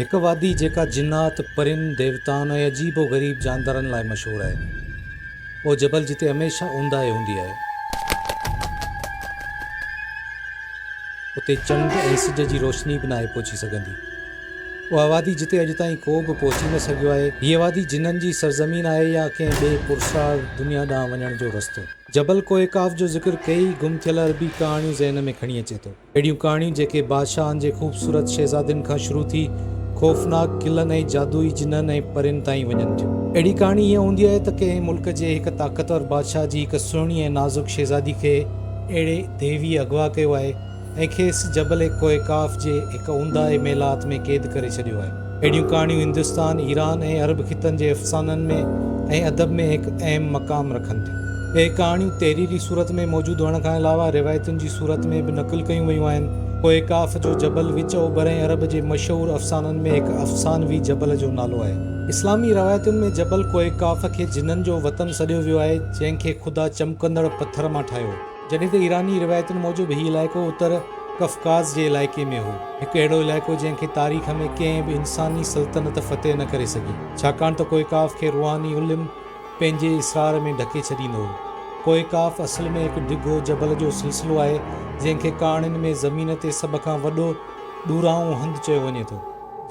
هڪ وادي جيڪا جنات، پرين، ديوتائن ۽ عجيب و غريب جاندارن لاء مشهور آهي. اهو جبل جتي هميشه اونداهي هوندي آهي. اتي چنڊ ۽ سج جي روشني به ناهي پهچي سگهندي. اها وادي جتي اڄ تائين ڪو به پهچي نه سگهيو آهي. هيء وادي جنن جي سرزمين آهي يا ڪنهن ٻئي پراسرار دنيا ڏانهن وڃڻ جو رستو. جبل ڪوهه قاف جو ذڪر ڪيئي گم ٿيل عربي ڪهاڻيون ذهن ۾ کڻي اچي ٿو. اهڙيون ڪهاڻيون جيڪي بادشاهن جي خوبصورت شهزادين کان شروع ٿي خوفناڪ قلعن ۽ جادوئي جنن ۽ پرين تائين وڃن ٿيون. اهڙي ڪهاڻي هيئن هوندي آهي ته ڪنهن ملڪ جي هڪ طاقتور بادشاهه جي هڪ سهڻي ۽ نازڪ شهزادي کي اهڙي ديويء اغوا ڪيو آهي ۽ کيس جبل ڪوهه قاف جي هڪ اونداهي محلات ۾ قيد ڪري ڇڏيو آهي. اهڙيون ڪهاڻيون هندستان، ايران ۽ عرب خطن جي افسانن ۾ ۽ ادب ۾ هڪ اهم مقام رکن ٿيون. اهي ڪهاڻيون تحريري صورت ۾ موجود هئڻ کان علاوه روايتن جي صورت ۾ به نقل ڪيون ويون آهن. ڪوهه قاف جو جبل وچ اوڀر ۽ عرب جي مشهور افسانن ۾ هڪ افسانوي جبل جو نالو آهي. اسلامي روايتن ۾ جبل ڪوهه قاف کي جنن جو وطن سڏيو ويو آهي، جنهن کي خدا چمڪندڙ پٿر مان ٺاهيو. جڏهن ته ايراني روايتن موجب هي علائقو اتر قفقاز جي علائقي ۾ هو، هڪ اهڙو علائقو جنهن کي تاريخ ۾ ڪنهن به انساني سلطنت فتح نه ڪري سگهي، ڇاڪاڻ ته ڪوهه قاف کي روحاني علم، پنهنجي اسرار ۾ ڍڪي ڇڏيندو هو. ڪوهه قاف اصل ۾ هڪ ڊگهو جبل جو سلسلو آهي، جنهن کي ڪهاڻين ۾ زمين تي سڀ کان وڏو ڏورانهون هنڌ چيو وڃي ٿو،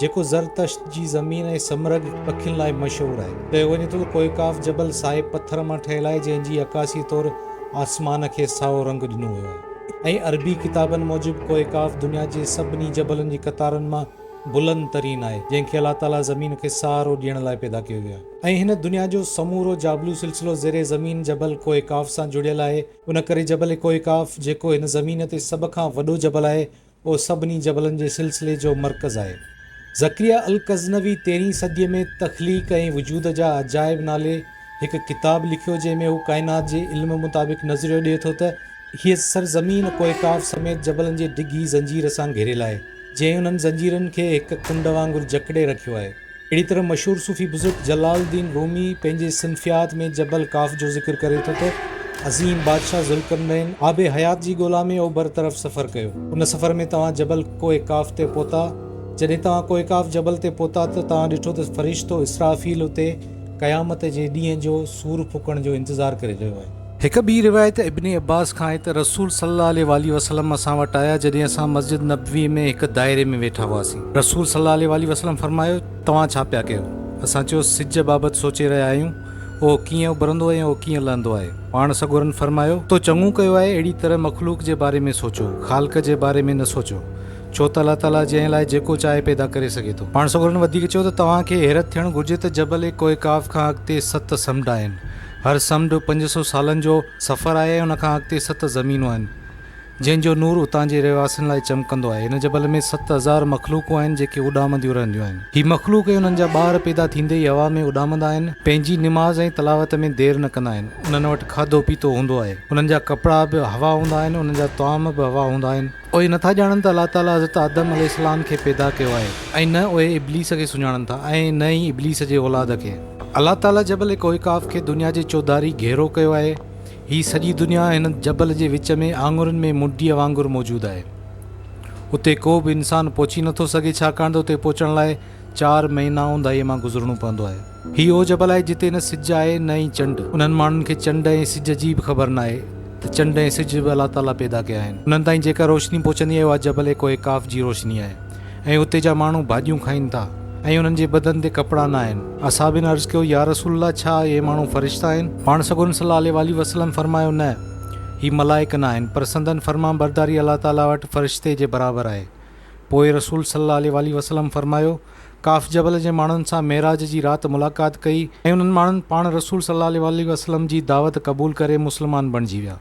جيڪو زرتشت جي زمين ۽ سمرگ پکين لاء مشهور آهي. چيو وڃي ٿو ته ڪوهه قاف جبل سائي پٿر مان ٺهيل آهي، جنهن جي عڪاسي طور آسمان کي سائو رنگ ڏنو ويو آهي. ۽ عربي ڪتابن موجب ڪوهه قاف دنيا جي سڀني جبلن جي قطارن مان بلند ترين آهي، جنهن کي الله تعاليٰ زمين کي سهارو ڏيڻ لاء پيدا ڪيو ويو آهي. ۽ هن دنيا جو سمورو جابلو سلسلو زير زمين جبل ڪوهه قاف سان جڙيل آهي، ان ڪري جبل ڪوهه قاف جيڪو هن زمين تي سڀ کان وڏو جبل آهي، اهو سڀني جبلن جي سلسلي جو مرڪز آهي. زڪريا القزنوي تيرهين صديء ۾ تخليق ۽ وجود جا عجائب نالي هڪ ڪتاب لکيو جنهن ۾ هو ڪائنات جي علم مطابق نظريو ڏئي ٿو ته هيء سرزمين ڪوهه قاف سميت جبلن جي ڊگهي زنجير سان گهريل آهي، جنهن انهن زنجيرن کي هڪ ڪنڊ وانگر جڪڙي رکيو آهي. اهڙي طرح مشهور صوفي بزرگ جلال الدين رومي پنهنجي صنفيات ۾ جبل قاف جو ذڪر ڪري ٿو ته، عظيم بادشاهه ذوالقرنين آب حيات جي ڳولا ۾ اوڀر طرف سفر ڪيو. ان سفر ۾ توهان جبل ڪوه قاف تي پهتا. جڏهن توهان ڪوه قاف جبل تي پهتا ته توهان ڏٺو ته فرشتو اسرافيل اتي قيامت جي ڏينهن جو صور ڦوڪڻ جو انتظار ڪري رهيو آهي. هڪ ٻي روايت ابن عباس کان آهي ته رسول صلي الله عليه واٰله وسلم اسان وٽ آيا جڏهن اسان مسجد نبوي ۾ هڪ دائري ۾ ويٺا هئاسين. رسول صلي الله عليه واٰله وسلم فرمايو، توهان ڇا پيا ڪيو؟ اسان چيو، سج بابت سوچي رهيا آهيون، اهو ڪيئن اڀرندو ۽ اهو ڪيئن لهندو آهي؟ پاڻ سڳورن فرمايو، تو چڱو ڪيو آهي، اهڙي طرح مخلوق جي باري ۾ سوچو، خالق جي باري ۾ نه سوچو، ڇو ته الله تعاليٰ جنهن لاء جيڪو چاهي پيدا ڪري سگهي ٿو. پاڻ سڳورن وڌيڪ چيو ته توهان کي حيرت ٿيڻ گهرجي ته جبل ڪوه قاف کان اڳتي ست سمنڊ آهن. هر سمنڊ 500 سالن جو سفر آهي ۽ ان کان اڳتي ست زمينون آهن، جنهن جو نور اتان جي رهواسين لاء چمڪندو آهي. هن جبل ۾ 7000 مخلوقون آهن، جيڪي اڏامنديون رهنديون آهن. هي مخلوق ۽ انهن جا ٻار پيدا ٿيندي ئي هوا ۾ اڏامندا آهن. پنهنجي نماز ۽ تلاوت ۾ دير نه ڪندا آهن. انهن وٽ کاڌو پيتو هوندو آهي. انهن جا ڪپڙا به هوا هوندا آهن، انهن جا طعام به هوا هوندا آهن. اهي نٿا ڄاڻن ته الله تعاليٰ حضرت آدم عليه السلام کي پيدا ڪيو آهي ۽ نه اهي ابليس کي سڃاڻن ٿا ۽ نه ئي ابليس جي اولاد کي. الله تعاليٰ جبل ڪوه قاف کي دنيا جي چوڌاري گهيرو ڪيو آهي. هي سڄي دنيا هن جبل جي وچ ۾ آڱرين ۾ منڊيء وانگر موجود آهي. اتي ڪو به انسان پهچي نٿو سگهي ڇاڪاڻ ته اتي پهچڻ لاء چار مهينا اونداهيء مان گذرڻو پوندو آهي. هي اهو جبل آهي جتي نه سج آهي نه ئي چنڊ. انهن ماڻهن کي چنڊ ۽ سج جي به خبر ناهي ته چنڊ ۽ سج به الله تعاليٰ پيدا ڪيا آهن. انهن تائين جيڪا روشني پهچندي آهي اها جبل ڪوهه قاف جي روشني آهي ۽ اتي جا ماڻهو ڀاڄيون کائين ٿا ۽ انهن جي بدن تي ڪپڙا نه آهن. اصحابين عرض ڪيو، يا رسول الله ڇا اهي ماڻهو فرشتا آهن؟ پاڻ سڳورن صلّي الله عليه واٰله وسلّم فرمايو، نه، هي ملائڪ نه آهن، پر سندن فرمانبرداري الله تعاليٰ وٽ فرشتي جي برابر آهي. پوء رسول صلّي الله عليه واٰله وسلّم فرمايو، قاف جبل جي ماڻهن سان معراج جي رات ملاقات ڪئي ۽ انهن ماڻهن پاڻ رسول صلّي الله عليه واٰله وسلّم جي دعوت قبول ڪري مسلمان بڻجي ويا.